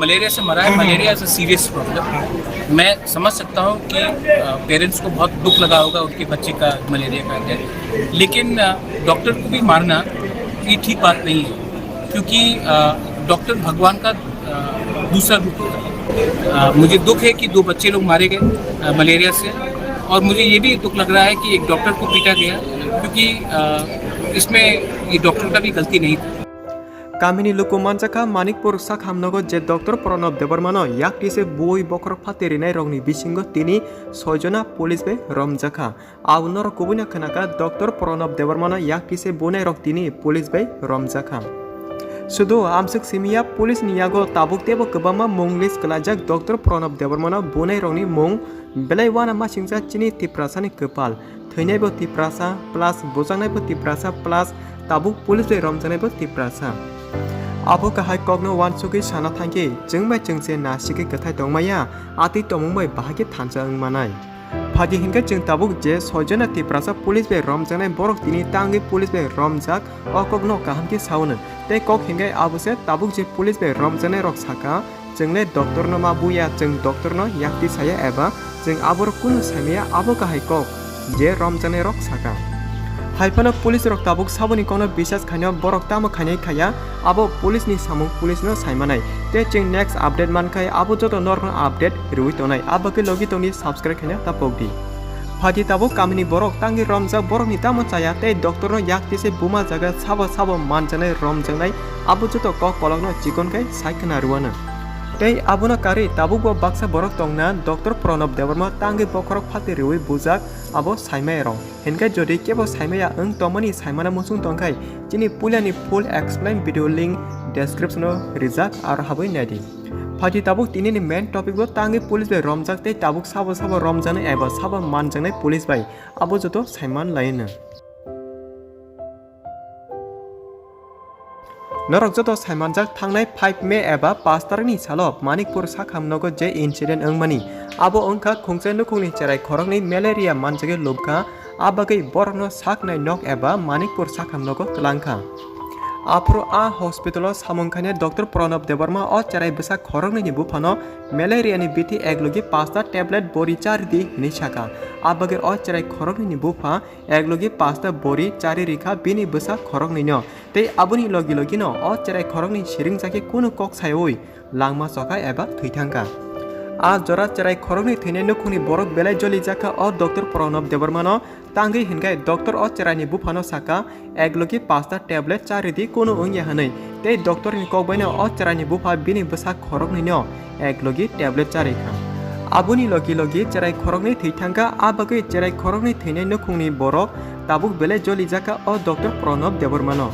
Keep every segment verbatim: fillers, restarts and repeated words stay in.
मलेरिया से मरा है। Malaria is a serious problem. मैं समझ सकता हूँ कि पेरेंट्स को बहुत दुख लगा होगा उनके बच्चे का मलेरिया का है, लेकिन डॉक्टर को भी मारना ये ठीक बात नहीं है, क्योंकि डॉक्टर भगवान का दूसरा रूप होता है। मुझे दुख है कि दो बच्चे लोग मारे गए मलेरिया से, और मुझे ये भी दुख लग रहा है कि एक डॉक्टर को पीटा गया, क्योंकि इसमें ये डॉक्टर का भी गलती नहीं था। Kamini luku manjakha Manikpur Sakhamnogo je Doctor Pranab Debbarmano yaktise buwi bokhorok phate rinai rokni bisingo tini soi jona police bai romjakha. Abo norok kubuino khwnakha Doctor Pranab Debbarmano yaktise bunai rok tini police bai romjakha. Sudu amswk simiya police ni yago tabuk teibo kwbangma mung list kwlaijak Doctor Pranab Debbarmano bunai rokni mung belai wana masingcha chini Tiprasani kwpal. Thwinaibo Tiprasa plus bujaknaibo Tiprasa plus tabuk police bai romjaknaibo Tiprasa. Abo kahai kokno wansugwi sana thangkhe chwng bai chwngse nasigwi kwthai tongmaya, atwi tongmung bai bahai khe thansa wng manai. Phaidi hinkhe chwng tabuk je soi jona Tiprasa police bai romjaknai borok tini tangwi police bai romjak, o kokno kaham khe saunw. Tei kok hinkhe abo se tabuk je police bai romjaknai rok saka, chwng le doctor no ma buya, chwng doctor no yakti saya eba chwng aborok kunu saimaya, abo kahai kok je romjaknai rok saka. Hai phano police rok tabuk saboni kokno bisas khaino borok tamo khainai khaya, abo police ni samung police no saimanai. Tei chwng next update mankhai abo joto norokno update rwui tongnai, abagwi logi tongdi subscribe khaina tapokdi. Phaidi tabuk kamini borok tangwi romjak borokni tamo chaya tei doctor no yaktise buma jaga sabo sabo manjaknai romjaknai, abo joto kok kolokno chikon khai sai khna rwano. Tei abono karwi tabukbo baksa borok tongna Doctor Pranab Debbarma tangwi bokhorok phate rwui bujak abo saimaya rok. Hinkhe jodi kebo saimaya wng tongmani saimana muchung tongkhai chini puilani full explain video link description o rijak, aro habwi naidi. Phaidi tabuk tinini main topic bo tangwi police bai romjak tei tabuk sabo sabo romjaknai eba sabo manjaknai police bai, abo joto saiman laino. Norok joto saimanjak thangnai five May eba pash tarikni salo Manikpur Sakhamnogo je incident wngmani, abo wngkha khungsa nukhungni cherai khoroknwi malaria manjagwi lubkha, a bagwi borokno saknai nok eba Manikpur Sakhamnogo twlangkha. Aphuru a hospital o samung khainai Doctor Pranab Debbarma o cherai bwsa khoroknwini buphano malaria ni bithi eklogi pasta tablet bori chari di hinwi sakha. A bagwi o cherai khoroknwini bupha eklogi pasta bori chari rikha bini bwsa khoroknwino, tei aboni logi logino o cherai khoroknwi siringjak khe kunu kok saiwi langma chokha eba thwi thangkha. A jora cherai khoroknwi thwinai nukhungni borok belai jolijakha o Doctor Pranab Debbarmano tangwi hinkhai doctor o cheraini buphano sakha, eklogi pasta tablet chari di kunu wngya hwnwi, tei doctor ni kokbaino o cheraini bupha bini bwsa khoroknwino eklogi tablet chari kha. Aboni logi logi cherai khoroknwi thwi thangkha, a bagwi cherai khoroknwi thwinai nukhungni borok tabuk belai jolijakha o Doctor Pranab Debbarmano.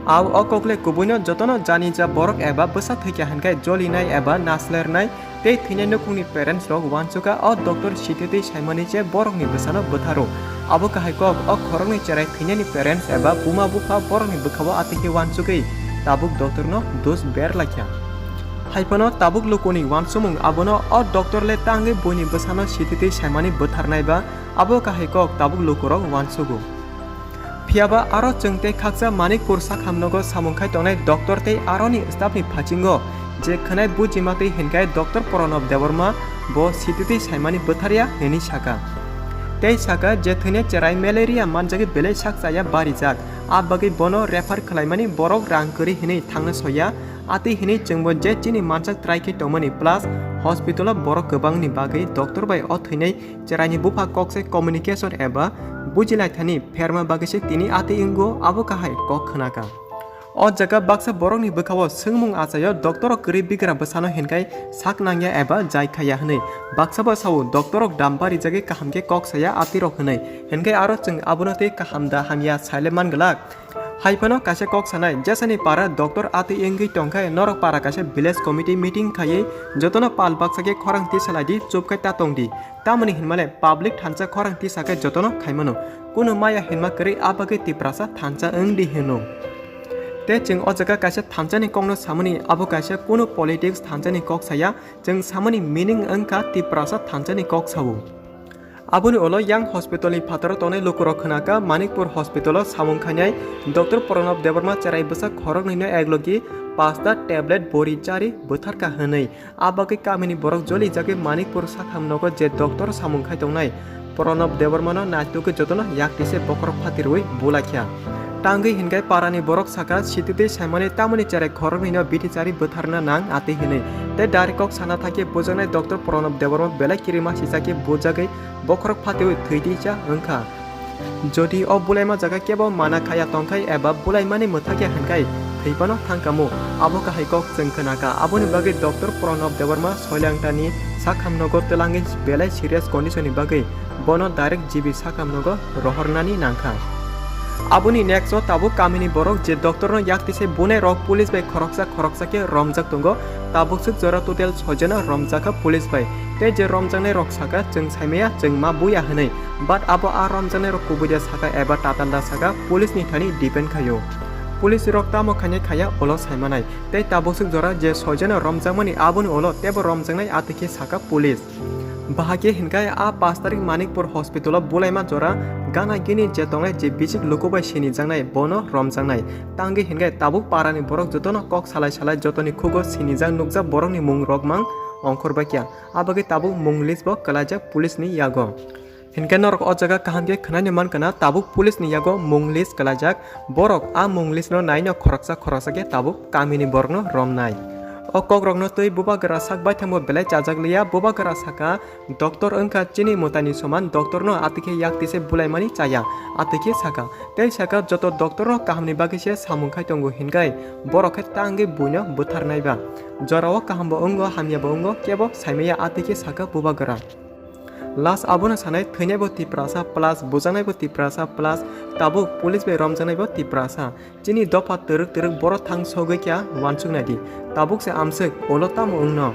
Ao o kokle kubuino jotono janija borok eba bwsa thwikha hinkhai jolinai eba naslernai tei thwinai nukhungni parents rok wansukha o doctor sititwi saimani je borokni bwsano bwtharo. Abo kahai kok o khoroknwi cherai thwinani parents eba buma bupha borokni bwkhao atwikhe wansugwi tabuk doctor no dos berlaikha. Haiphano tabuk lukuni wansukmung abono o doctor le tangwi buini bwsano sititwi saimani bwtharnai ba abo kahai kok tabuk lukurok wansugo. Phiyaba aro chwng tei khaksa Manikpur Sakhamnogo samung khai tongnai doctor tei aroni staff ni phasingo je khwnai bujima twi hinkhai Doctor Pranab Debbarma bo sititwi saimani bwtharya hinwi saka. Tei saka je thwinai cherai malaria manjagwi belai sak chaya barijak, a bagwi bono refer khwlaimani borok rang kwrwi hinwi thangna soya, atwi hinwi chwngbo je chini mansak try khe tongmani plus hospital o borok kwbangni bagwi doctor bai o thwinai cheraini bupha kok se communication eba bujilaithani pherma bagwi se tini atwi wngo abo kahai kok khwnakha. O jaga baksa borokni bwkhao swngmung achaio doctor rok kwrwi bigra bwsano hinkhai sak nangya eba jai khaya hwnwi. Baksa bo sao doctor rok dam barijagwi kaham khe kok saya atwi rok hwnwi. Hinkhai aro chwng abono tei kaham da hamya saile man glak. Haiphano kaisa kok sanai, jesani para doctor atwi wngwi tongkhe norok para kaisa village committee meeting khaiwi jotono pal baksa khe khorang tisalaidi chupkhai ta tongdi. Tamoni hinmale public thansa khorang tisakhe jotono khaimano. Kunu maya hinma kwrwi a bagwi Tiprasa thansa wngdi hino. Tei chwng o jaga kaisa thansani kokno samani abo kaisa kunu politics thansani kok saya, chwng samani meaning wngkha Tiprasa thansani kok sao. Aboni ulo yang hospital ni phataro tongnai lukurok khwnakha Manikpur hospital o samung khainai Doctor Pranab Debbarma cherai bwsa khoroknwino eklogi pasta tablet bori chari bwtharkha hwnwi. A bagwi kamini borok jolijagwi Manikpur sakham nogo je doctor samung khai tongnai Pranab Debbarmano naitugwi jotono yaktise bokhorok phatirwi bulaikha. Tangwi hinkhai parani borok sakha, sititwi saimani tamoni cherai khoroknwino bithi chari bwtharna nang atwi hinwi. Tei direct kok sana thangkhe bujaknai Doctor Pranab Debbarma belai kirima sisakhe bujagwi bokhorok phatirwi thwi tisa wngkha. Jodi o bulaima jaga kebo mana khaya tongkhai eba bulaimani mwthakya hinkhai thwi phano thangkamo, abo kahai kok chwng khwnakha. Aboni bagwi Doctor Pranab Debbarma Soilangtani sakham nogo twlangwi belai serious condition ni bagwi bono direct G B sakham nogo rohornani nangkha. Aboni next o tabuk kamini borok je doctor no yaktise bunai rok police bai khoroksa khoroksa khe romjak tongo. Tabuk swk jora total soi jona romjakha police bai. Tei je romjaknai rok sakha, "Chwng saimaya, chwng ma buya," hwnwi. But abo a romjaknai rok kubui da sakha eba tatal da sakha, police ni thani depend khaio. Police rok tamo khainai khaya ulo saimanai. Tei tabuk swk jora je soi jona romjakmani aboni ulo tebo romjaknai atwi khe sakha police. Bahai khe hinkhai a pash tarik Manikpur hospital o bulaima jora gana gini je tongnai je bisik luku bai sinijaknai bono romjaknai. Tangwi hinkhai tabuk parani borok jotono kok salai salai jotoni khugo sinijak nukjak borokni mung rok mang ongkhor baikya. A bagwi tabuk mung list bo kwlaijak police ni yago. Hinkhe norok o jaga kaham khe khwnani mankha na, tabuk police ni yago mung list kwlaijak. Borok a mung list no naino khoroksa khoroksa khe tabuk kamini borokno romnai. O kokrokno twi bubagra sak baithangbo belai chajak liya. Bubagra sakha, "Doctor wngkha chini mwtaini soman, doctor no atwi khe yaktise bulaimani chaya," atwi khe sakha. Tei sakha, "Joto doctor no kahamni bagwi se samung khai tongo hinkhai borok khe tangwi buino bwtharnai ba. Jorao kahambo wngo, hamyabo wngo, kebo saimaya," atwi khe sakha bubagra. Last abono sanai, thwinaibo Tiprasa plus bujaknaibo Tiprasa plus tabuk police bai romjaknaibo Tiprasa. Chini dopha twrwk twrwk boro thang sogwi kha uansuk naidi. Tabuk se amswk ulo tamo wngno.